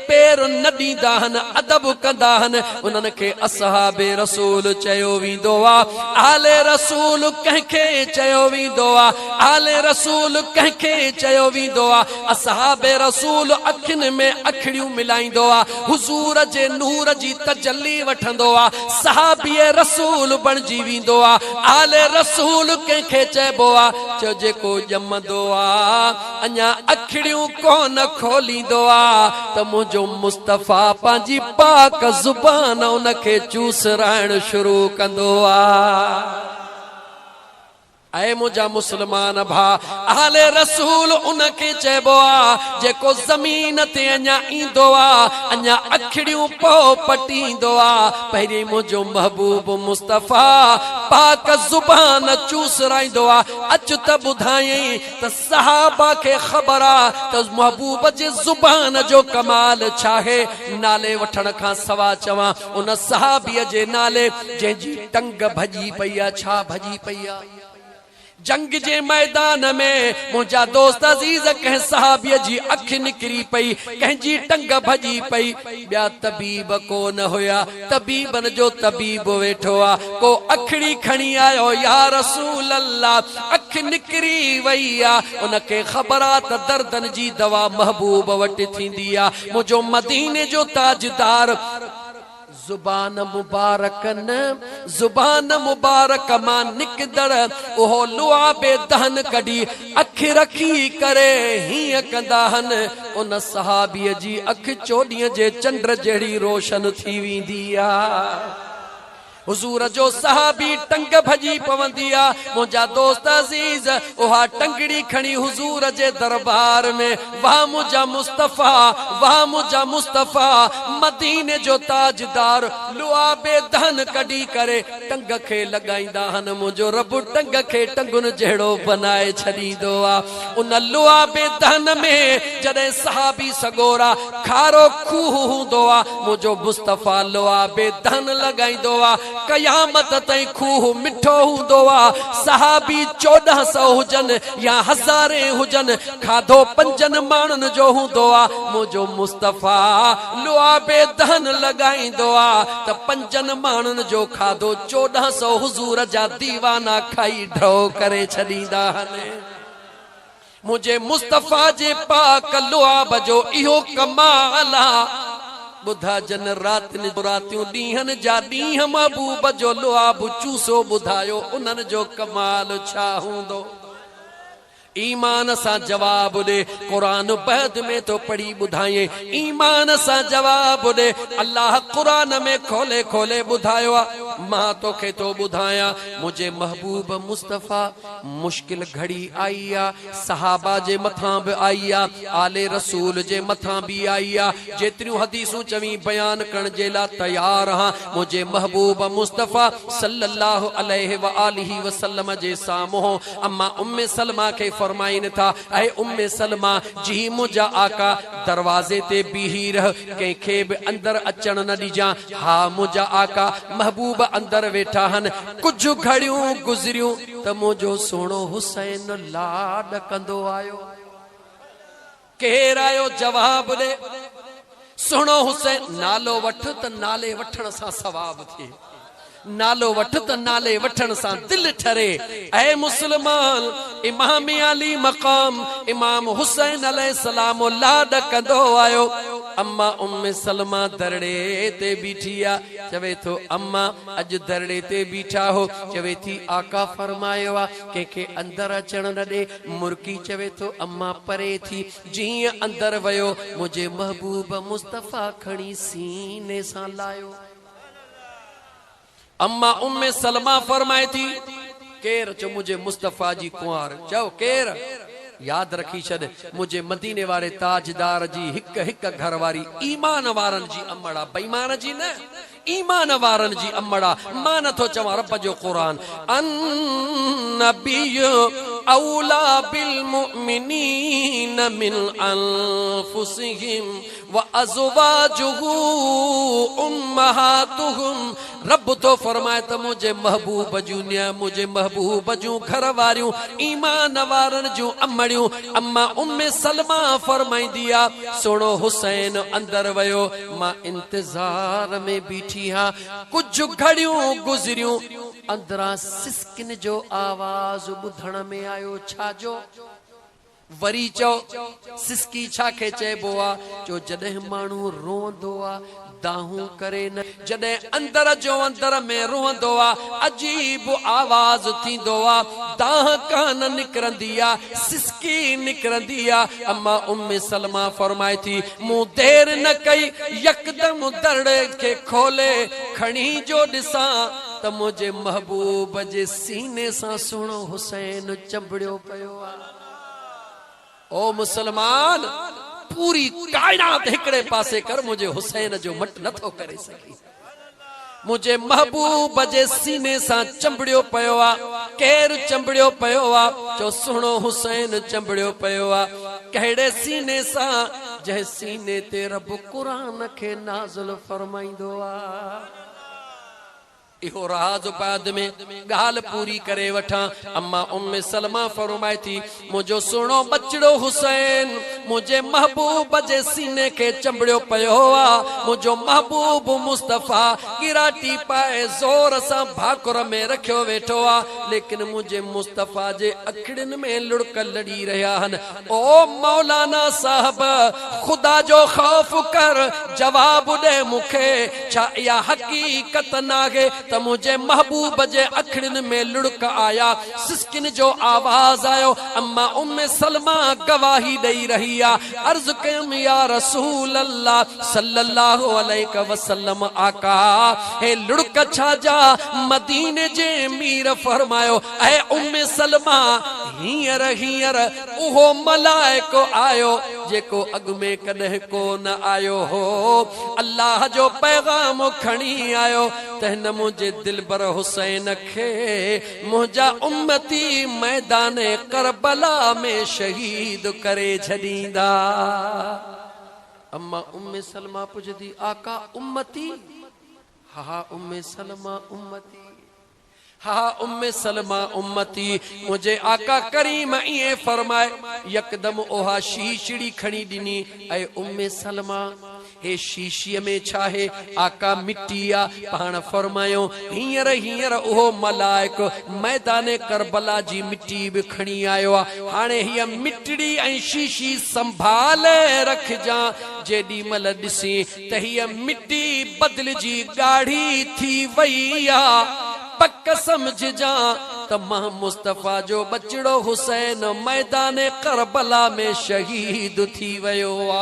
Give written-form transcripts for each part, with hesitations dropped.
پير نه ڏيندا هن، ادب ڪندا هن، انهن کي اصحاب رسول چيو ويندو آ. آل رسول ڪنهن کي چيو ويندو آ؟ آل رسول ڪنهن کي چيو ويندو آ؟ اصحاب رسول اکين ۾ اکڙيون ملائيندو آ، حضور جي نور جي تجلي وٺندو آ، صحابي رسول بڻجي ويندو آ. آل رسول ڪنهن کي چئبو آ؟ چئو جيڪو ڄمندو آ، اڃا اکڙيون ڪونه کوليندو آ ته منهنجو مصطفيٰ پنهنجي پاڪ زبان ان کي چوسرائڻ شروع ڪندو آ. اي منهنجا مسلمان ڀاء! آل رسول ان کي چئبو آ جيڪو زمين تي اڃا ايندو آ، اڃا اکڙيون پئو پٽيندو آ، پهرين منهنجو محبوب مصطفيٰ پاڪ زبان چوسرائيندو آ، اچ ته ٻڌايئين ته صحابه کي خبر آ ته محبوب جي زبان جو ڪمال ڇاهي؟ نالي وٺڻ کان سوا چوان ان صحابيء جي نالي جنهن جي ٽنگ ڀڄي پئي آ، ڇا ڀڄي پئي آ؟ جنگ جي ميدان ۾ منهنجا دوست عزيز ڪنهن صحابيء جي اک نڪري پئي، ڪنهن جي ٽنگ ڀڄي پئي، ٻيا طبيب ڪو نه هيا، طبيبن جو طبيب ويٺو آ، ڪو اکڙي کڻي آيو، يا رسول الله! اک نڪري وئي آ، ان کي خبر آ ته دردن جي دوا محبوب وٽ ٿيندي آ، منهنجو مديني جو تاجدار زبان مبارڪ نه زبان مبارڪ مان نڪندڙ اهو لعاب دهن ڪڍي اک رکي ڪري هيئن ڪندا هن، ان صحابيء جي اک چوڏهينء جي چنڊ جهڙي روشن ٿي ويندي آ. حضور جو صحابي ٽنگ ڀڄي پوندي آ، منهنجا دوست عزيز اها ٽنگڙي کڻي حضور جي دربار ۾ واه منهنجا مصطفيٰ، واه منهنجا مصطفيٰ، مديني جو تاجدار لعاب دهن ڪڍي ڪري ٽنگ کي لڳائيندا هن، منهنجو رب ٽنگ کي ٽنگن جهڙو بنائي ڇڏيندو آ. ان لعاب دهن ۾ جڏهن صحابي سڳورا کارو کوهه هوندو آ، منهنجو مصطفيٰ لعاب دهن لڳائيندو آ، قيامت تائين کوهه مٺو هوندو آ، صحابي 14 سئو هجن يا هزارين هجن، کاڌو پنجن ماڻهن جو هوندو آ، منهنجو مصطفيٰ لعاب دهن لڳائيندو آ ته پنجن ماڻهن جو کاڌو 14 سئو حضور جا ديوانا کائي ڍؤ ڪري ڇڏيندا هن. منهنجي مصطفيٰ جي پاڪ لعاب جو اهو ڪمال آ. ٻڌا جن راتين جون راتيون ڏينهن جا ڏينهن محبوب جو لعاب چوسو ٻڌايو انهن جو ڪمال ڇا هوندو. ايمان سان جواب ڏي، قرآن بعد ۾ ٿو پڙهي ٻڌائين، ايمان سان جواب ڏي، الله قرآن ۾ کولي کولي ٻڌايو آ، مان توکي ٿو ٻڌايان، منهنجي محبوب مصطفيٰ مشڪل گهڙي آئي آ، صحابه جي مٿان به آئي آ، آل رسول جي مٿان به آئي آ، جيتريون حديثون چوين بيان ڪرڻ جي لا تيار هان، منهنجي محبوب مصطفيٰ صلّي اللّٰه عليه واٰله وسلّم جي سامهون اما ام سلمه کي فرمائين ٿا، اي ام سلمه! جي منهنجا آقا! دروازي تي بيهي رهه، ڪنهن کي به اندر اچڻ نه ڏجان. ها منهنجا آقا! محبوب اندر ويٺا هن. ڪجهه گهڙيون گذريون ته منهنجو سهڻو حسين لاڏ ڪندو آيو. ڪير آيو جواب ڏي. سهڻو حسين نالو وٺ ته نالي وٺڻ سان ثواب ٿئي. نالو وٺ ته نالي وٺڻ سان دل ٺري. اي مسلمان! امام عالي مقام امام حسين عليه السلام لاڏ ڪندو آيو. اما ام سلمه درڙي تي بيٺي آ. چوي ٿو اما اڄ درڙي تي بيٺا هو. چوي ٿي آقا فرمايو آ ڪنهن کي اندر اچڻ نه ڏي. مرڪي چوي ٿو اما پري ٿي. جيئن اندر ويو منهنجي محبوب مصطفيٰ کڻي سيني سان لايو. اما ام سلمه فرمائي ٿي، ڪير؟ چئو منهنجي مصطفيٰ جي ڪنوار. چئو ڪير؟ ياد رکي ڇڏ منهنجي مديني واري تاجدار جي هڪ هڪ گهر واري ايمان وارن جي امڙ آ، بيمان جي نه. ايمان وارن جي امڙ آ، مان نه ٿو چوان رب جو قرآن النبي اوليٰ بالمؤمنين من انفسهم وازواجه امهاتهم. رب ٿو فرمائي ته منهنجي محبوب جون نيا، منهنجي محبوب جون گهر واريون، ايمان وارن جون امڙيون، اما ام سلمه فرمائيندي آ، سهڻو حسين اندر ويو، مان انتظار ۾ بيٺي هان، ڪجهه گهڙيون گذريون، اندران سسڪين جو آواز ٻڌڻ ۾ آيو، ڇا جو؟ وري چئو، سسڪي ڇا کي چئبو آ؟ جو جڏهن ماڻهو روئندو آ، دانهون ڪري نه، جڏهن اندر جو اندر ۾ روئندو آ، عجيب آواز ٿيندو آ، دانهن ڪانه نڪرندي آ، سسڪي نڪرندي آ. اما ام سلمه فرمائي ٿي، مون دير نه ڪئي، يڪدم درڙي کي کولي کڻي جو ڏسان ته منهنجي محبوب جي سيني سان سهڻو حسين چنبڙيو پيو آ. او مسلمان! پوري ڪائنات هڪڙي پاسي ڪر منهنجي حسين جو مٽ نه ٿو ڪري سگهين. منهنجي محبوب جي سيني سان چنبڙيو پيو آ. ڪير چنبڙيو پيو آ؟ چئو سهڻو حسين چنبڙيو پيو آ. ڪهڙي سيني سان؟ جنهن سيني تي رب قرآن کي نازل فرمائيندو آ. اهو راز بعد ۾ ڳالهه پوري ڪري وٺان. اما ام سلمه فرمائي ٿي، منهنجو سهڻو ٻچڙو حسين منهنجي محبوب جي سيني کي چنبڙيو پيو آ، منهنجو محبوب مصطفيٰ ڳراٽي پائي زور سان ڀاڪر ۾ رکيو ويٺو آ، ليڪن منهنجي مصطفيٰ جي اکڙين ۾ لڙڪ لڙي رهيا آهن. او مولانا صاحب! خدا جو خوف ڪر، جواب ڏي مون کي، ڇا اها حقيقت ناهي ته منهنجي محبوب جي اکڙين ۾ لڙڪ آيا، سسڪين جو آواز آيو، اما ام سلمه گواهي ڏئي رهي آ، عرض ڪيم يا رسول الله صلي الله عليه وسلم آقا! هي لڙڪ ڇا جا؟ مديني جي مير فرمايو، اي ام سلمه! هينئر هينئر اهو ملائڪ آيو جيڪو اڳ ۾ ڪڏهن ڪو نه آيو هو. الله جو پيغام کڻي آيو ته هن منهنجي دلبر حسين کي منهنجا امتي ميدان ڪربلا ۾ شهيد ڪري ڇڏيندا. اما ام سلمه پڇندي، آقا امتي؟ ها ام سلمه امتي. ها ام سلمه امتي، منهنجي آقا ڪريم ائين فرمائي يڪدم اها شيشڙي کڻي ڏني، اي ام سلمه! هي شيشيء ۾ ڇاهي؟ آقا مٽي آ. پاڻ فرمايو، هينئر هينئر اهو ملائڪ ميدان ڪربلا جي مٽي به کڻي آيو آ، هاڻي هيء مٽڙي ۽ شيشي سنڀالي رکجان، جيڏي مهل ڏسين ته هيء مٽي بدلجي ڳاڙهي ٿي وئي آ، پڪ سمجهجان ته مان مصطفيٰ جو ٻچڙو حسين ميدان ڪربلا ۾ شهيد ٿي ويو آ.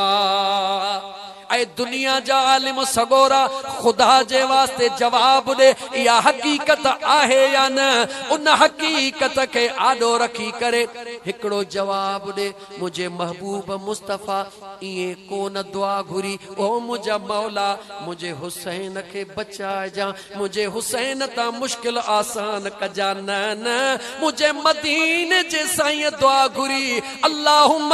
اي دنيا جا عالم سڳورا! خدا جي واسطي جواب ڏي، اها حقيقت آهي يا نه؟ ان حقيقت کي آڏو رکي ڪري هڪڙو جواب ڏي. منهنجي محبوب مصطفيٰ ائين ڪو نه دعا گهري، او منهنجا مولا! منهنجي حسين کي بچائجان، منهنجي حسين تان مشڪل آسان ڪجان، نه نه، منهنجي مديني جي سائينء دعا گهري، اللهم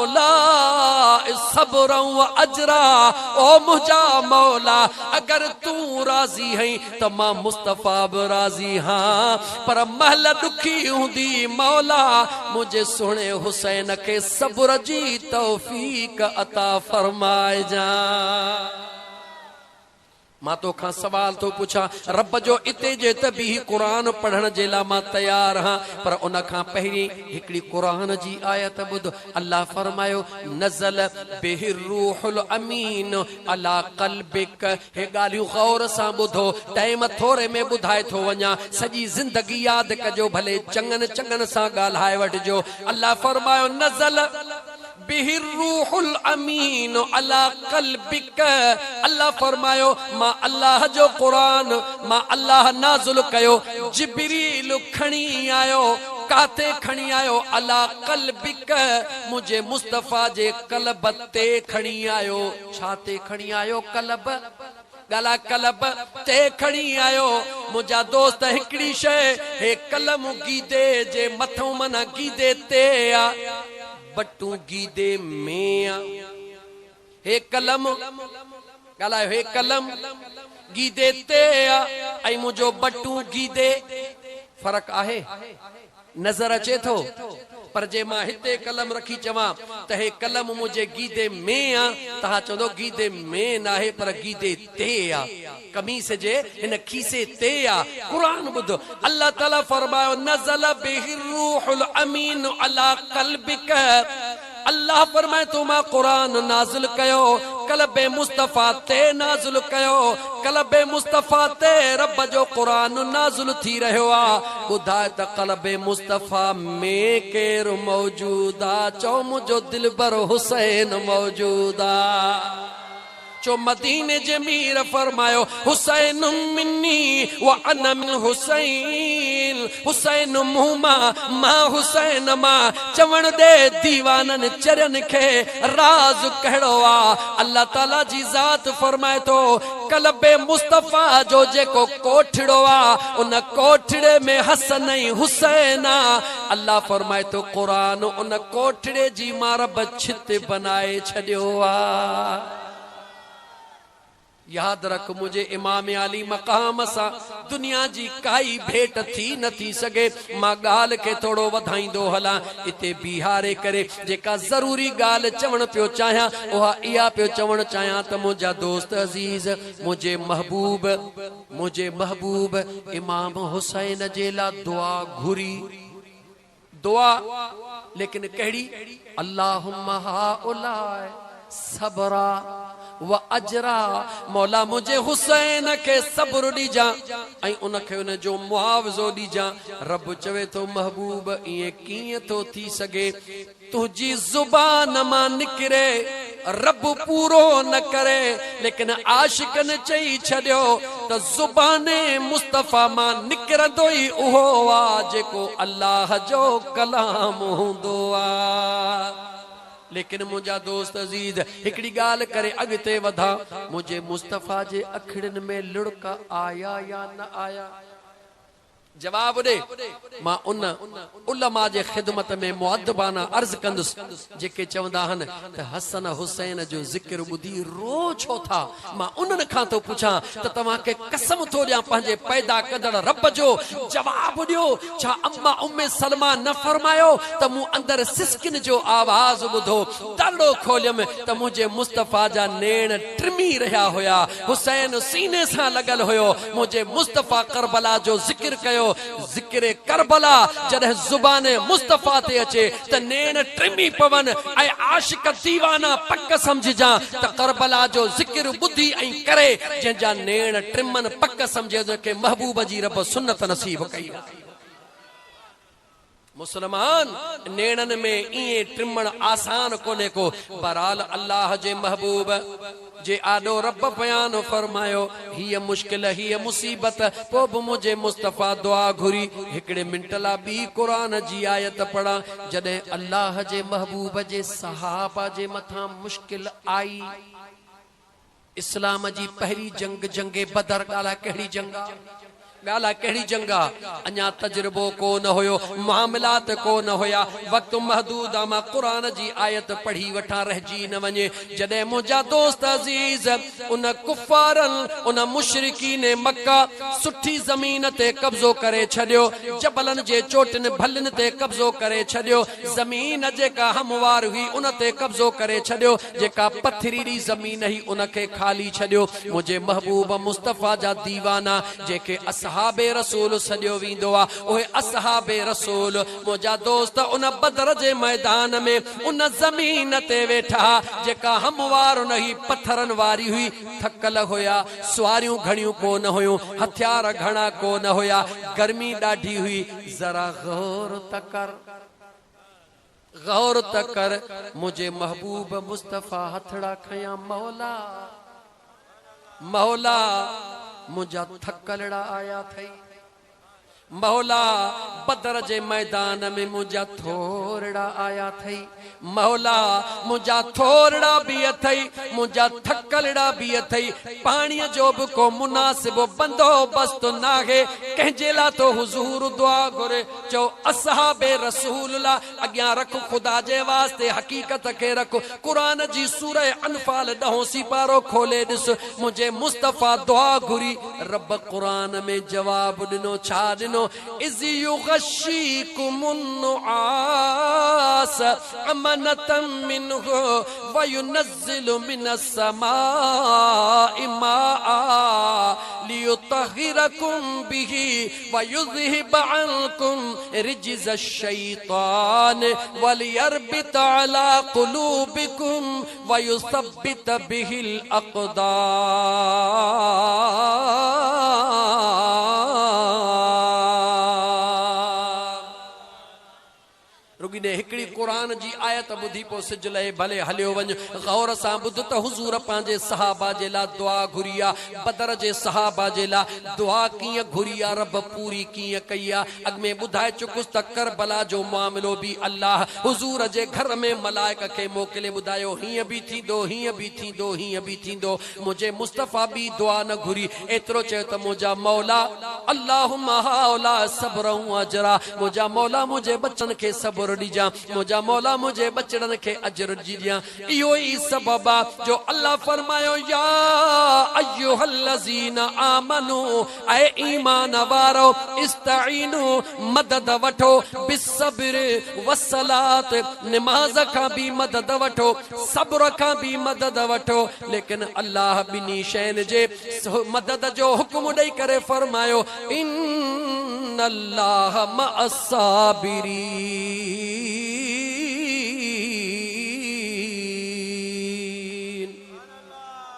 هؤلاء صبرا واجرا، او منهنجا مولا! اگر تون راضي هئين ته مان مصطفيٰ به راضي هان، پر مهل ڏکي هوندي، مولا منهنجي سهڻي حسين کي صبر جي توفيق عطا فرمائجان. مان توکان سوال ٿو پڇان، رب جو اتي جي ته بيهي قرآن پڙهڻ جي لاء مان تيار هان، پر ان کان پهرين هڪڙي قرآن جي آيت ٻڌ، الله فرمايو، نزل به الروح الامين علي قلبک، هي ڳالهيون غور سان ٻڌو، ٽائيم ٿوري ۾ ٻڌائي ٿو وڃان، سڄي زندگي ياد ڪجو، ڀلي چڱن چڱن سان ڳالهائي وٺجو. الله فرمايو، نزل به الروح الامين علي قلبک، الله فرمايو، مان الله جو قرآن، مان الله نازل ڪيو، جبريل کڻي آيو، ڪاٿي کڻي آيو، علي قلبک، منهنجي مصطفيٰ جي قلب تي کڻي آيو. ڇا تي کڻي آيو قلب؟ ڳالهاء قلب تي کڻي آيو. منهنجا دوست هڪڙي شيء هي قلم گيدي جي مٿئون معنيٰ گيدي تي آ، بٽون گيدي ۾ آ. هي قلم، ڳالهايو هي قلم گيدي تي آ ۽ منهنجو ٻٽون گيدي، فرق آهي؟ نظر اچي ٿو؟ پر جي مان هتي قلم رکي چوان ته هي قلم منهنجي گيدي ۾ آ، توهان چوندو گيدي ۾ ناهي پر گيدي تي آ، قميص جي هن کيسي تي آ. قرآن ٻڌ، الله تعالي فرمايو، نزل به الروح الامين علي قلبک، الله فرمائي ٿو مان قرآن نازل ڪيو قلب مصطفيٰ تي نازل ڪيو قلب مصطفيٰ تي رب جو قرآن نازل ٿي رهيو آ ٻڌاء ته قلب مصطفيٰ ۾ ڪير موجود آ چئو منهنجو دلبر حسين موجود آ. چو مديني جي مير فرمايو، حسين مني و انا من حسين، حسين مون مان، مان حسين مان، چوڻ ڏي ديوانن چرين کي راز ڪهڙو آ؟ الله تعالي جي ذات فرمائي ٿو، قلب مصطفيٰ جو جيڪو ڪوٺڙو آ، ان ڪوٺڙي ۾ حسن ۽ حسين آ، الله فرمائي ٿو، قرآن ان ڪوٺڙي جي مان رب ڇت بنائي ڇڏيو آ. ياد رک منهنجي امام عالي مقام سان دنيا جي ڪائي ڀيٽ ٿي نه ٿي سگهي. مان ڳالهه کي ٿورو وڌائيندو هلان. اتي بيهاري ڪري جيڪا ضروري ڳالهه چوڻ پيو چاهيان اها اها پيو چوڻ چاهيان ته منهنجا دوست عزيز منهنجي محبوب منهنجي محبوب امام حسين جي لا دعا گهري. دعا ليڪن ڪهڙي اللهم هؤلاء صبرا و اجرا مولا منهنجي حسين کي صبر ڏيجان ۽ ان کي ان جو معاوضو ڏيجان رب چوي ٿو محبوب ائين ڪيئن ٿو ٿي سگهي تنهنجي زبان مان نڪري رب پورو نه ڪري ليڪن عاشقن چئي ڇڏيو ته زبان مصطفيٰ مان نڪرندو ئي اهو آ جيڪو الله جو ڪلام هوندو آ. ليڪن منهنجا دوست عزيز هڪڙي ڳالهه ڪري اڳتي وڌان منهنجي مصطفيٰ جي اکڙين ۾ لڙڪ آيا يا نه آيا؟ جواب ڏي، مان ان علماء جي خدمت ۾ مؤدبانه عرض ڪندس، جيڪي چوندا آهن ته حسن حسين جو ذڪر ٻڌي روئو ڇو ٿا؟ مان انهن کان ٿو پڇان ته توهان کي قسم ٿو ڏيان پنهنجي پيدا ڪندڙ رب جو، جواب ڏيو، ڇا اما ام سلمه نه فرمايو ته مون اندر سسڪين جو آواز ٻڌو، درڙو کوليم ته منهنجي مصطفيٰ جا نيڻ ٽمي رهيا هيا، حسين سيني سان لڳل هيو، منهنجي مصطفيٰ ڪربلا جو ذڪر ڪيو، ذڪر ڪربلا جڏهن زبان مصطفيٰ تي اچي ته نيڻ ٽمي پون ۽ عاشق ديوانا پڪ سمجهجان ته ڪربلا جو ذڪر ٻڌي ۽ ڪري جنهن جا نيڻ ٽمن پڪ سمجهجان کي محبوب جي رب سنت نصيب ڪئي. مسلمان! نيڻن ۾ ائين ٽمڻ آسان ڪونهي ڪو. بهرحال الله جي محبوب جي آڏو رب بيان فرمايو، هيء مشڪل، هيء مصيبت، پوء به منهنجي مصطفيٰ دعا گهري. هڪڙي منٽ لا ٻي قرآن جي آيت پڙهان، جڏهن الله جي محبوب جي صحابه جي مٿان مشڪل آئي. اسلام جي پهرين جنگ جنگ بدر ڳالهه ڪهڙي جنگ آ؟ ڳالهه ڪهڙي جنگ آ؟ اڃا تجربو ڪو نه هيو، معاملات ڪو نه هيا، وقت محدود آ، مان قرآن جي آيت پڙهي وٺان رهجي نه وڃي. جڏهن منهنجا دوست عزيز ان ڪفارن، ان مشرڪين مڪه سٺي زمين تي قبضو ڪري ڇڏيو، جبلن جي چوٽين ڀلين تي قبضو ڪري ڇڏيو، زمين جيڪا هموار هئي ان تي قبضو ڪري ڇڏيو، جيڪا پٿريلي زمين هئي ان کي خالي ڇڏيو. منهنجي محبوب مصطفيٰ جا ديوانا جنهن کي اصحاب رسول سڏيو ويندو آ اهي اصحاب رسول منهنجا دوست ان بدر جي ميدان ۾ ان زمين تي ويٺا جيڪا هموار نه هئي پٿرن واري هئي ٿڪل هيا سواريون گهڻيون ڪو نه هيون هٿيار گهڻا ڪو نه هيا گرمي ڏاڍي هئي ذرا غور ته ڪر. غور ته ڪر منهنجي محبوب مصطفيٰ هٿڙا کنيا مولا مولا منهنجا ٿڪلڙا آيا اٿئي مولا بدر جي ميدان ۾ منهنجا ٿورڙا آيا اٿئي مولا منهنجا ٿورڙا به اٿئي منهنجا ٿڪ. ٿڪلڙا به اٿئي، پاڻيء جو به ڪو مناسب بندوبست ناهي، ڪنهن جي لا ٿو حضور دعا گهري؟ چئو اصحاب رسول لا، اڳيان رک خدا جي واسطي حقيقت کي رک، قرآن جي سوره انفال ڏهون سيپارو کولي ڏس، منهنجي مصطفيٰ دعا گهري، رب قرآن ۾ جواب ڏنو، ڇا ڏنو؟ اذ يغشيڪم النعاس امنة منه وينزل من السماء ماء ليطهرڪم به ويذهب عنڪم رجز الشيطان وليربط علي قلوبڪم ويثبت به الاقدام. رڳي ڏي هڪڙي قرآن جي آيت ٻڌي پوء سج لهي ڀلي هليو وڃ. غور سان ٻڌ ته حضور پنهنجي صحابه جي لا دعا گهري آ. بدر جي صحابه جي لا دعا ڪيئن گهري آ رب پوري ڪيئن ڪئي آ. اڳ ۾ ٻڌائي چڪس ته ڪربلا جو معاملو به الله حضور جي گهر ۾ ملائڪ کي موڪلي ٻڌايو هيئن به ٿيندو هيئن به ٿيندو هيئن به ٿيندو منهنجي مصطفيٰ ٻي دعا نه گهري ايترو چيو ته منهنجا مولا اللهم هؤلاء صبرا واجرا منهنجا مولا منهنجي ٻچن کي صبر ڏجان منهنجا مولا منهنجي ٻچڙن کي اجر ڏجان اهو ئي سبب آ جو الله فرمايو يا ايها الذين آمنو اي ايمان وارؤ استعينوا مدد وٺو بالصبر والصلوة نماز کان به مدد وٺو صبر کان به مدد وٺو ليڪن الله ٻنهي شين جي مدد جو حڪم ڏئي ڪري فرمايو ان الله مع الصابرين.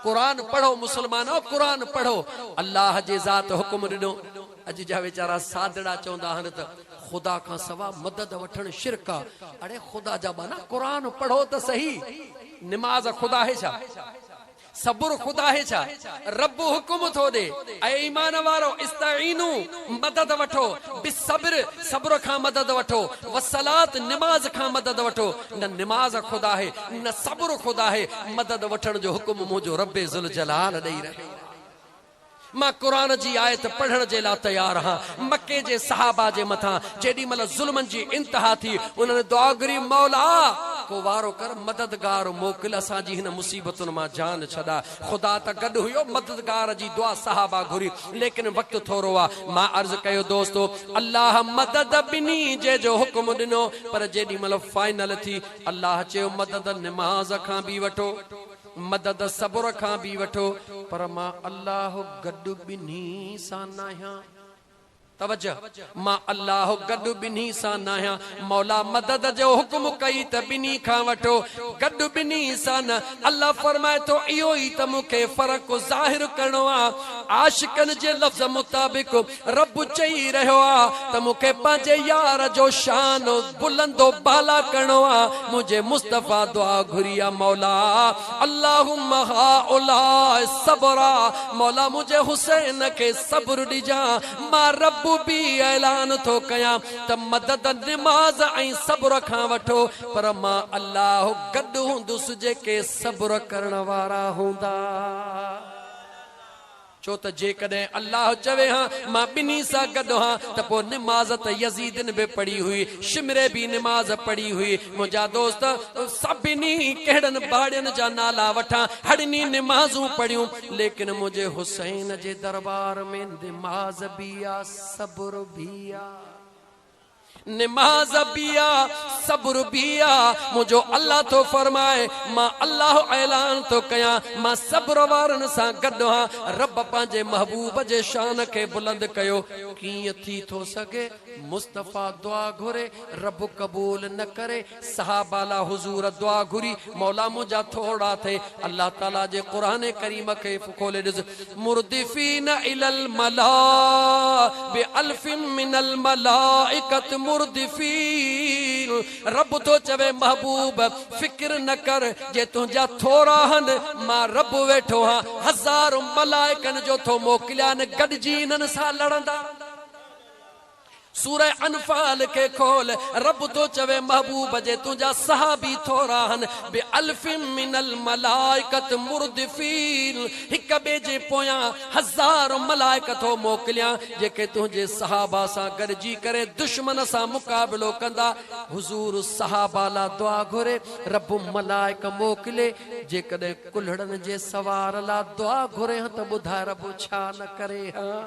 قرآن پڙهو مسلمانو قرآن پڙهو الله جي ذات حڪم ڏنو اڄ جا ويچارا سادڙا چوندا آهن ته خدا کان سوا مدد وٺڻ شرڪ آ اڙي خدا جا ٻانها قرآن پڙهو ته سهي نماز خدا آهي ڇا صبر خود آهي ڇا؟ رب حڪم ٿو ڏي، اي ايمان وارؤ! استعينوا، مدد وٺو، بالصبر، صبر کان مدد وٺو، والصلوة، نماز کان مدد وٺو، نه نماز خود آهي، نه صبر خود آهي، مدد وٺڻ جو حڪم منهنجو رب ذوالجلال ڏئي رهيو آهي. مان قرآن جي آيت پڙهڻ جي لاء تيار هان. مڪي جي صحابه جي مٿان جيڏي مهل ظلمن جي انتها ٿي، انهن دعا گهري، مولا! ڪو وارو ڪر، مددگار موڪل، اسان جي هن مصيبتن مان جان ڇڏاء. خدا ته گڏ هيو، مددگار جي دعا صحابه گهري، ليڪن وقت ٿورو آ. مان عرض ڪيو، دوستو! الله مدد ٻنهي جي جو حڪم ڏنو، پر جيڏي مهل فائنل ٿي، الله چيو، مدد نماز کان به وٺو. مدد صبر کان به وٺو پر مان الله گڏ ٻنهي سان ناهيان. توجه! مان الله گڏ ٻنهي سان ناهيان. مولا مدد جو حڪم ڪئي ته ٻنهي کان وٺو، گڏ ٻنهي سان نه. الله فرمائي ٿو اهو ئي ته مون کي فرق ظاهر ڪرڻو آ. عاشقن جي لفظ مطابق رب چئي رهيو آ ته مون کي پنهنجي يار جو شان بلند و بالا ڪرڻو آ، منهنجي مصطفيٰ دعا گهري آ مولا اللهم هؤلاء صبرا مولا منهنجي حسين کي صبر ڏجان، مان رب به اعلان ٿو ڪيان ته مدد نماز ۽ صبر کان وٺو پر مان الله گڏ هوندس جيڪي صبر ڪرڻ وارا هوندا. ڇو ته جيڪڏهن الله چوي ها مان ٻنهي سان گڏ هان ته پوء نماز ته يزيدن به پڙهي هئي، شمري به نماز پڙهي هئي. منهنجا دوست سڀني ڪهڙن ٻاڙين جا نالا وٺان، هڙني نمازون پڙهيون، ليڪن منهنجي حسين جي دربار ۾ نماز به آ صبر به آ. نماز به آ، صبر به آ، منهنجو الله ٿو فرمائي، مان الله اعلان ٿو ڪيان، مان صبر وارن سان گڏ هان، رب پنهنجي محبوب جي شان کي بلند ڪيو، ڪيئن ٿي ٿو سگهي، مصطفيٰ دعا گهري، رب قبول نه ڪري، صحابه لا حضور دعا گهري، مولا منهنجا ٿورڙا ٿئي، الله تعالي جي قرآن ڪريم کي کولي ڏس، مردفين الي الملاء بالف من الملائڪة مردفين رب ٿو چوي محبوب فڪر نه ڪر جي تنهنجا ٿورا هن مان رب ويٺو هان هزار ملائڪن جو ٿو موڪليان گڏجي انهن سان لڙندا. سوره انفال کي کول، رب ٿو چوي محبوب جي تنهنجا صحابي ٿورا هن، بالف من الملائڪة مردفين هڪ ٻئي جي پويان هزار ملائڪ ٿو موڪليان جيڪي تنهنجي صحابه سان گڏجي ڪري دشمن سان مقابلو ڪندا. حضور صحابه لا دعا گهري، رب ملائڪ موڪلي، جيڪڏهن ڪلهڙن جي سوار لا دعا گهري هان ته ٻڌاء رب ڇا نه ڪري هان.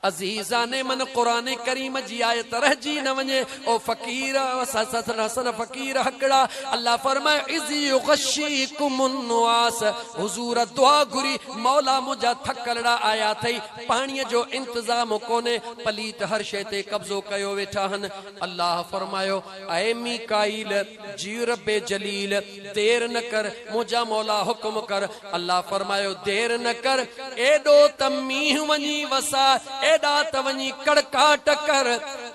عزيزان من قرآن ڪريم جي آيت رهجي نه وڃي او فقير حسن فقير هڪڙا الله فرمائي اذ يغشيڪم النعاس حضور دعا گهري مولا منهنجا ٿڪلڙا آيا اٿئي پاڻي جو انتظام ڪونهي پليت هر شيء تي قبضو ڪيو ويٺا هن الله فرمايو اي ميڪائيل جي رب جليل دير نه ڪر، منهنجا مولا حڪم ڪر. الله فرمايو، دير نه ڪر، ايڏو ته مينهن وڃي وساء، ايڏا ته وڃي ڪڙڪاٽ ڪر،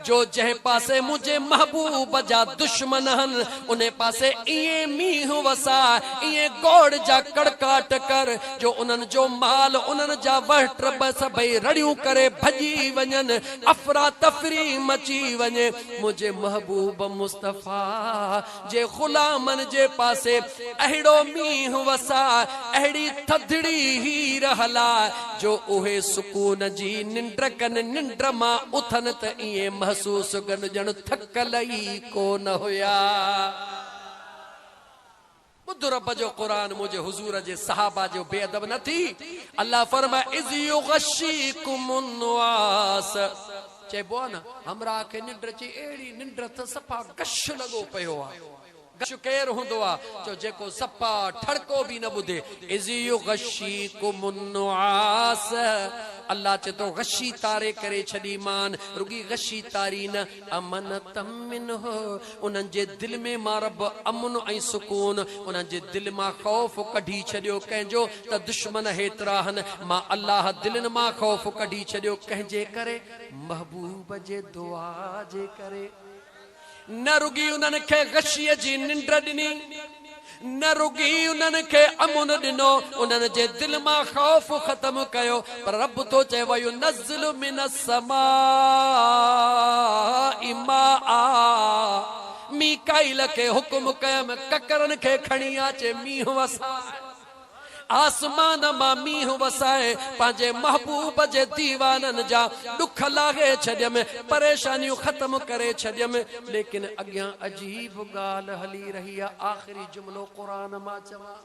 جو جنهن پاسي منهنجي محبوب جا دشمن هن، انهي پاسي ائين مينهن وساء، ائين گوڙ جا ڪڙڪاٽ ڪر، جو انهن جو مال، انهن جا وهٽ به سڀئي رڙيون ڪري ڀڄي وڃن، افراتفري مچي وڃي. منهنجي محبوب مصطفيٰ جي غلامن جي پاسي اهڙو مينهن وساء، اهڙي ٿڌڙي هير هلاء، جو اهي سڪون جي ننڊ ڪن، ننڊ مان اٿن ته ائين محسوس ڪن ڄڻ ٿڪل ئي ڪو نه هيا. ٻڌ رب جو قرآن منهنجي حضور جي صحابه جو بي ادب نه ٿي. الله فرمائي اذ يغشيڪم النعاس چئبو آ نه همراهه کي ننڊ اچي اهڙي ننڊ ته صفا غش لڳو پيو آ. غش ڪير هوندو آ چئو جيڪو صفا ٺڙڪو به نه ٻڌي اذ يغشيڪم النعاس الله چئي ٿو غشي طاري ڪري ڇڏي مان رڳي غشي طاري نه امنة منه، انهن جي دل ۾ مان رب امن ۽ سڪون، انهن جي دل مان خوف ڪڍي ڇڏيو، ڪنهن جو ته دشمن هيترا هن، مان الله دلين مان خوف ڪڍي ڇڏيو، ڪنهن جي ڪري؟ محبوب جي دعا جي ڪري. نه رڳي انهن کي غشيء جي ننڊ ڏني. نه رڳي انهن کي امن ڏنو، انهن جي دل مان خوف ختم ڪيو، پر رب ٿو چئي وينزل من السماء ماء ميڪائيل کي حڪم ڪيم ڪڪرن کي کڻي آچي مينهن وساء. آسمان مان مينهن وسائي پنهنجي محبوب جي ديوانن جا ڏک لاهي ڇڏيم، پريشانيون ختم ڪري ڇڏيم. ليڪن اڳيان عجيب ڳالهه هلي رهي آ، آخري جملو قرآن مان چوان.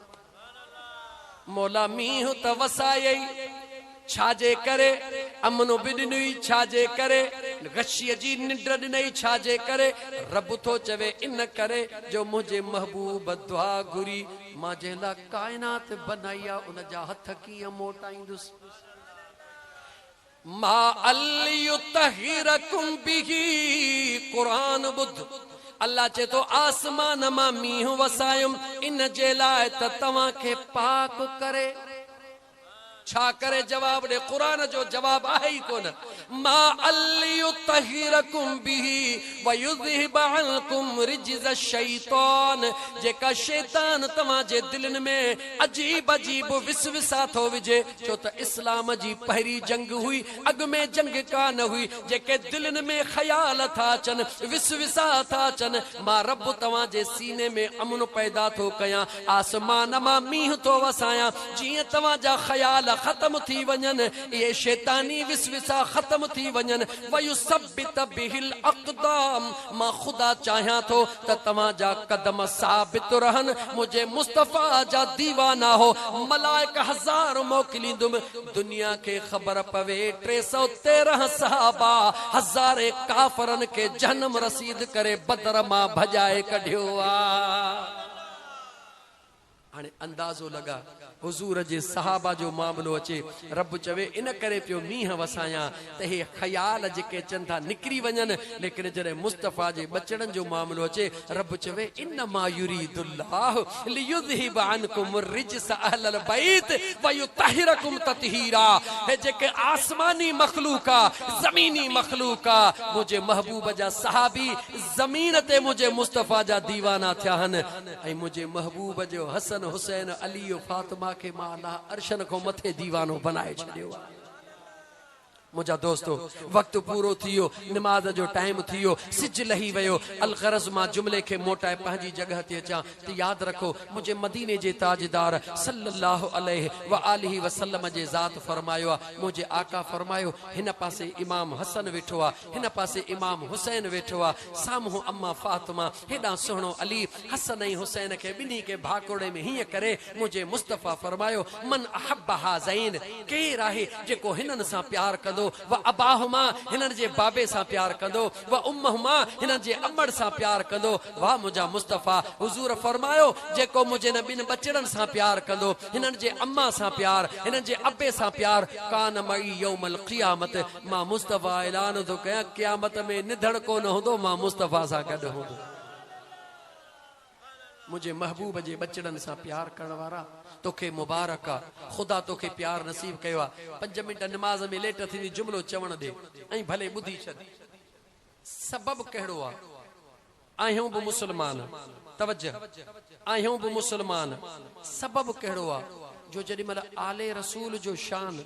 مولا مينهن ته وسايئي. ڇا جي ڪري امن به ڏنئي ڇا جي ڪري غشيء جي ننڊ ڏنئي ڇا جي ڪري رب ٿو چوي ان ڪري جو منهنجي محبوب دعا گهري مان جنهن لاء ڪائنات بنائي آ ان جا هٿ ڪيئن موٽائيندس. ما ليطهرڪم به قرآن ٻڌ الله چئي ٿو آسمان مان مينهن وسايم ان جي لاء ته توهان کي پاڪ ڪري. ڇا ڪري جواب ڏي قرآن جو جواب آهي ئي ڪونه ماء ليطهرڪم به ويذهب عنڪم رجز الشيطان جيڪا شيطان توهان جي دلين ۾ عجيب عجيب وسوسا ٿو وجهي ڇو ته اسلام جي پهرين جنگ هئي اڳ ۾ جنگ ڪا نه هئي جيڪي دلين ۾ خيال ٿا اچن وسوسا ٿا اچن مان رب توهان جي سيني ۾ امن پيدا ٿو ڪيان آسمان مان مينهن ٿو وسايان، جيئن توهان جا خيال ختم ٿي وڃن، اهي شيطاني وسوسا ختم ٿي وڃن، ويثبت به الاقدام، مان خدا چاهيان ٿو ته توهان جا قدم ثابت رهن، منهنجي مصطفيٰ جا ديوانا هو، ملائڪ هزار موڪليندم، دنيا کي خبر پوي 313 صحابه هزارين ڪافرن کي جهنم رسيد ڪري بدر مان ڀڄائي ڪڍيو آ. هاڻي اندازو لڳا حضور جي صحابه جو معاملو اچي رب چوي ان ڪري پيو مينهن وسايان ته هي خيال جيڪي اچن ٿا نڪري وڃن ليڪن جڏهن مصطفيٰ جي ٻچڙن جو معاملو اچي رب چوي انما يريد الله ليذهب عنڪم الرجس اهل البيت ويطهرڪم تطهيرا هي جيڪي آسماني مخلوق آ زميني مخلوق آ منهنجي محبوب جا صحابي زمين تي منهنجي مصطفيٰ جا ديوانا ٿيا هن ۽ منهنجي محبوب جو حسن حسين علي و فاطمه کي مان الله عرشن کان مٿي ديوانو بنائي ڇڏيو آهي. منهنجا دوستو! وقت پورو ٿي ويو، نماز جو ٽائيم ٿي ويو، سج لهي ويو، الغرض مان جملي کي موٽائي پنهنجي جڳهه تي اچان ته ياد رکو منهنجي مديني جي تاجدار صلّي اللّٰه عليه واٰله وسلّم جي ذات فرمايو آ، منهنجي آقا فرمايو، هن پاسي امام حسن ويٺو آ، هن پاسي امام حسين ويٺو آ، سامهون اما فاطمه، هيڏانهن سهڻو علي، حسن ۽ حسين کي ٻنهي کي ڀاڪوڙي ۾ هيئن ڪري منهنجي مصطفيٰ فرمايو، من احب هذين، ڪير آهي جيڪو هنن سان پيار ڪندو، و اباهما، هنن جي بابي سان پيار ڪندو، و امهما، هنن جي امڙ سان پيار ڪندو، واه منهنجا مصطفيٰ، حضور فرمايو، جيڪو منهنجي هن ٻن ٻچڙن سان پيار ڪندو، هنن جي اما سان پيار، هنن جي ابي سان پيار، ڪان معي يوم القيامت، مان مصطفيٰ اعلان ٿو ڪيان قيامت ۾ نڌڻڪو نه هوندو، مان مصطفيٰ سان گڏ هوندس. منهنجي محبوب جي ٻچڙن سان پيار ڪرڻ وارا توکي مبارڪ آ خدا توکي پيار نصيب ڪيو آ پنج منٽ نماز ۾ ليٽ ٿيندي جملو چوڻ ڏي ۽ ڀلي ٻڌي ڇڏ سبب ڪهڙو آ آهيون به مسلمان توجه آهيون به مسلمان سبب ڪهڙو آ جو جيڏي مهل آل رسول جو شان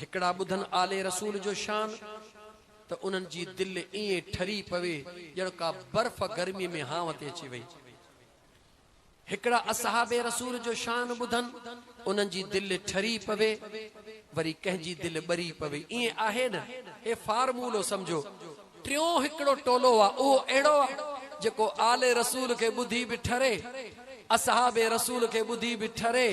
هڪڙا ٻڌن آل رسول جو شان ته انهن جي دل ائين ٺري پوي ڄڻ ڪا برف گرمي ۾ هانء تي اچي وئي. هڪڙا اصحاب رسول جو شان ٻڌن انهن جي دل ٺري پوي وري ڪنهن جي دل ٻري پوي ائين آهي نه؟ هي فارمولو سمجهو. ٽيون هڪڙو ٽولو آ اهو اهڙو آ جيڪو آل رسول کي ٻڌي به ٺري، اصحاب رسول کي ٻڌي به ٺري،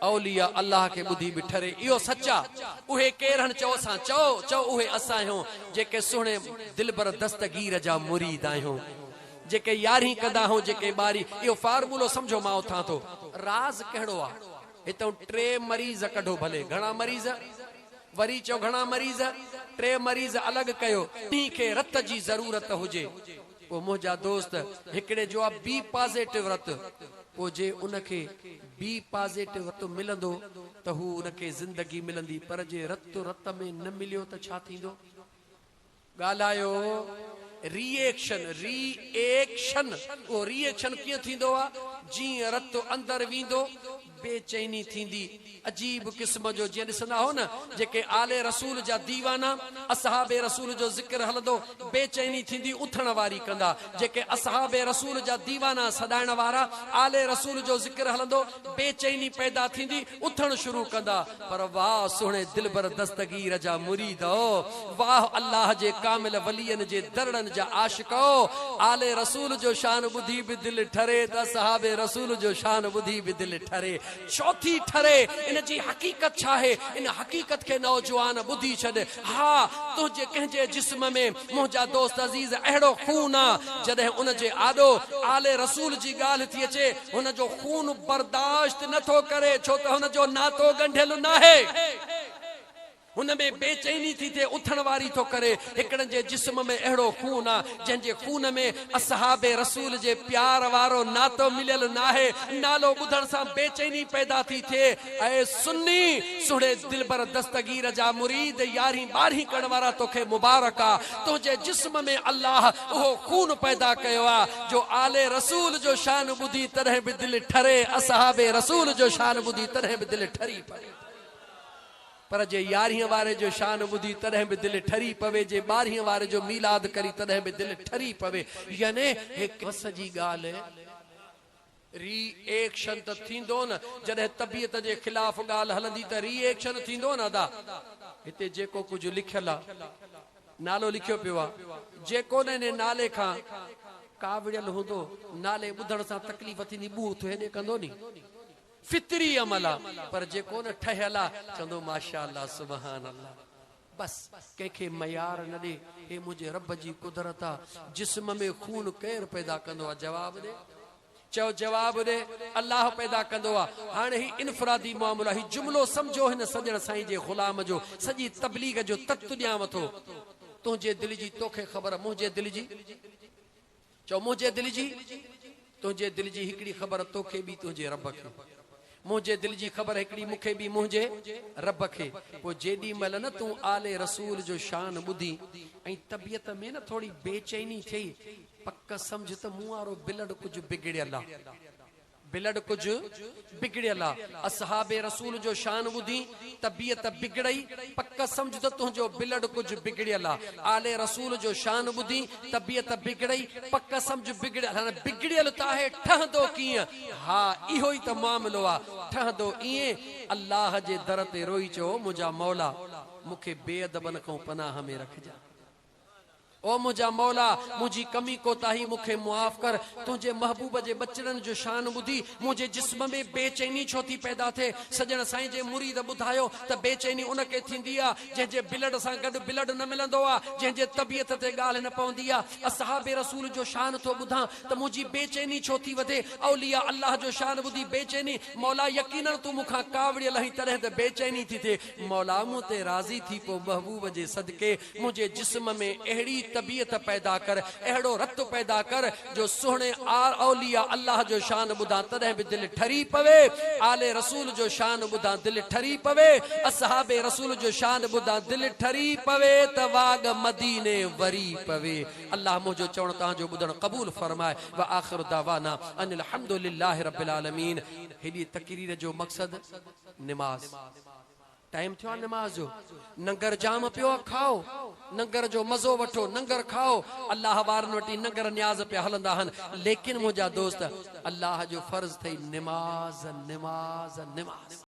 اولياء الله کي ٻڌي به ٺري. اهو سچ آ. اهي ڪير هن چئو اسان چئو چئو اهي اسان آهيون جيڪي سهڻي دلبر دستگير جا مريد آهيون. جيڪي يارهين ڪندا آهيون جيڪي ٻارهين. اهو فارمولو سمجهو مان اٿان ٿو. راز ڪهڙو آ؟ هتئون ٽي مريض ڪڍو ڀلي. گهڻا مريض؟ وري چئو گهڻا مريض؟ ٽي مريض الڳ ڪيو. ٻنهي کي رت جي ضرورت هجي. پوء منهنجا دوست هڪڙي جو آ بي پازيٽو رت. پوء جي ان کي بي پازيٽو رت ملندو ته هو ان کي زندگي ملندي پر جي رت رت ۾ نه مليو ته ڇا ٿيندو؟ ڳالهايو ري ايڪشن، Re-action، اهو ري ايڪشن ڪيئن ٿيندو آ؟ جيئن رت اندر ويندو بي چيني ٿيندي عجيب قسم جو جيئن ڏسندا هو نه جيڪي آل رسول جا ديوانا اصحاب رسول جو ذڪر هلندو بي چيني ٿيندي اٿڻ واري ڪندا جيڪي اصحاب رسول جا ديوانا سڏائڻ وارا آل رسول جو ذڪر هلندو بي چيني پيدا ٿيندي اٿڻ شروع ڪندا پر واهه سهڻي دلبر دستگير جا مريدؤ! واهه الله جي ڪامل ولين جي درڙن جا عاشقؤ! آل رسول جو شان ٻڌي به دل ٺري ته اصحاب رسول جو شان ٻڌي به دل ٺري. ڇو ٿي ٺري؟ ان جي حقيقت ڇاهي؟ ان حقيقت کي نوجوان ٻڌي ڇڏ. ها تنهنجي ڪنهن جي جسم ۾ منهنجا دوست عزيز اهڙو خون آ جڏهن ان جي آڏو آل رسول جي ڳالهه ٿي اچي هن جو خون برداشت نه ٿو ڪري ڇو ته هن جو ناتو ڳنڍيل ناهي. هن ۾ بي چيني ٿي ٿئي اٿڻ واري ٿو ڪري. هڪڙن جي جسم ۾ اهڙو خون آ جنهن جي خون ۾ اصحاب رسول جي پيار وارو ناتو مليل ناهي. نالو ٻڌڻ سان بي چيني پيدا ٿي ٿئي. اي سني! سهڻي دلبر دستگير جا مريد يارهين ٻارهين ڪرڻ وارا توکي مبارڪ آ. تنهنجي جسم ۾ الله اهو خون پيدا ڪيو آ جو آل رسول جو شان ٻڌي تڏهن به دل ٺري، اصحاب رسول جو شان ٻڌي تڏهن به دل ٺري پوي. پر جي يارهين واري جو شان ٻڌي تڏهن به دل ٺري پوي، جي ٻارهين واري جو ميلاد ڪري تڏهن به دل ٺري پوي. يعني هڪ وس جي ڳالهه. ري ايڪشن ته ٿيندو نه جڏهن طبيعت جي خلاف ڳالهه هلندي ته ري ايڪشن ٿيندو نه ادا هتي جيڪو ڪجهه لکيل آ نالو لکيو پيو آ جيڪو نه انهي نالي کان ڪاوڙيل هوندو نالي ٻڌڻ سان تڪليف ٿيندي ٻوهه ٿو هيڏي ڪندو ني فطري عمل آ پر جيڪو نه ٺهيل آ چوندو ماشاءالله سبحان الله. بس ڪنهن کي ميار نه ڏي، هي منهنجي رب جي قدرت آ، جسم ۾ خون ڪير پيدا ڪندو آ؟ جواب ڏي. چئو جواب ڏي، الله پيدا ڪندو آ. هاڻي هي انفرادي معاملو آ، هي جملو سمجهو هن سڄڻ سائين جي غلام جو سڄي تبليغ جو تت ڏيانو ٿو. تنهنجي دل جي توکي خبر، منهنجي دل جي؟ چئو منهنجي دل جي، تنهنجي دل جي هڪڙي خبر توکي ٻي تنهنجي رب کي. منهنجي دل جي خبر هڪڙي مون کي ٻي منهنجي رب کي. پوء جيڏي مهل نه تون آل رسول جو شان ٻڌين ۽ طبيعت ۾ نه ٿوري بيچيني ٿئي، پڪ سمجهه ته مون وارو بلڊ ڪجهه بگڙيل آ. بلڊ ڪجهه بگڙيل آ. اصحاب رسول جو شان ٻڌي طبيعت بگڙئي، پڪ سمجهه ته تنهنجو بلڊ ڪجهه بگڙيل آ. آل رسول جو شان ٻڌي طبيعت بگڙئي، پڪ سمجهه بگڙيل. هاڻي بگڙيل ته آهي، ٺهندو ڪيئن؟ ها اهو ئي ته معاملو آ، ٺهندو ائين، الله جي در تي روئي چئو، منهنجا مولا! مون کي بي ادبن کان پناهه ۾ رکجان. او منهنجا مولا! منهنجي ڪمي ڪوتاهي مون کي معاف ڪر. تنهنجي محبوب جي ٻچڙن جو شان ٻڌي منهنجي جسم ۾ بي چيني ڇو ٿي پيدا ٿئي؟ سڄڻ سائين جي مريد ٻڌايو ته بي چيني ان کي ٿيندي آ، جنهن جي بلڊ سان گڏ بلڊ نه ملندو آ، جنهن جي طبيعت تي ڳالهه نه پوندي آ. اصحاب رسول جو شان ٿو ٻڌان ته منهنجي بي چيني ڇو ٿي وڌي؟ اولياء الله جو شان ٻڌي بي چيني، مولا يقيناً تون مون کان ڪاوڙيل آهين تڏهن ته بي چيني ٿي ٿئي. مولا مون تي راضي ٿي پو محبوب جي صدقي منهنجي جسم ۾ اهڙي طبيعت پيدا ڪر، اهڙو رت پيدا ڪر جو سهڻي اولياء الله جو شان ٻڌان تڏهن به دل ٺري پوي، آل رسول جو شان ٻڌان دل ٺري پوي، اصحاب رسول جو شان ٻڌان دل ٺري پوي ته واڳ مديني وري پوي. الله منهنجو چوڻ توهان جو ٻڌڻ قبول فرمائي واخر دعوانا ان الحمد لله رب العالمين. هيڏي تقرير جو مقصد نماز. ٽائيم ٿيو آ نماز جو ننگر جام پيو آ کائو ننگر جو مزو وٺو ننگر کائو الله وارن وٽ ئي ننگر نياز پيا هلندا آهن ليڪن منهنجا دوست الله جو فرض ٿئي نماز نماز نماز.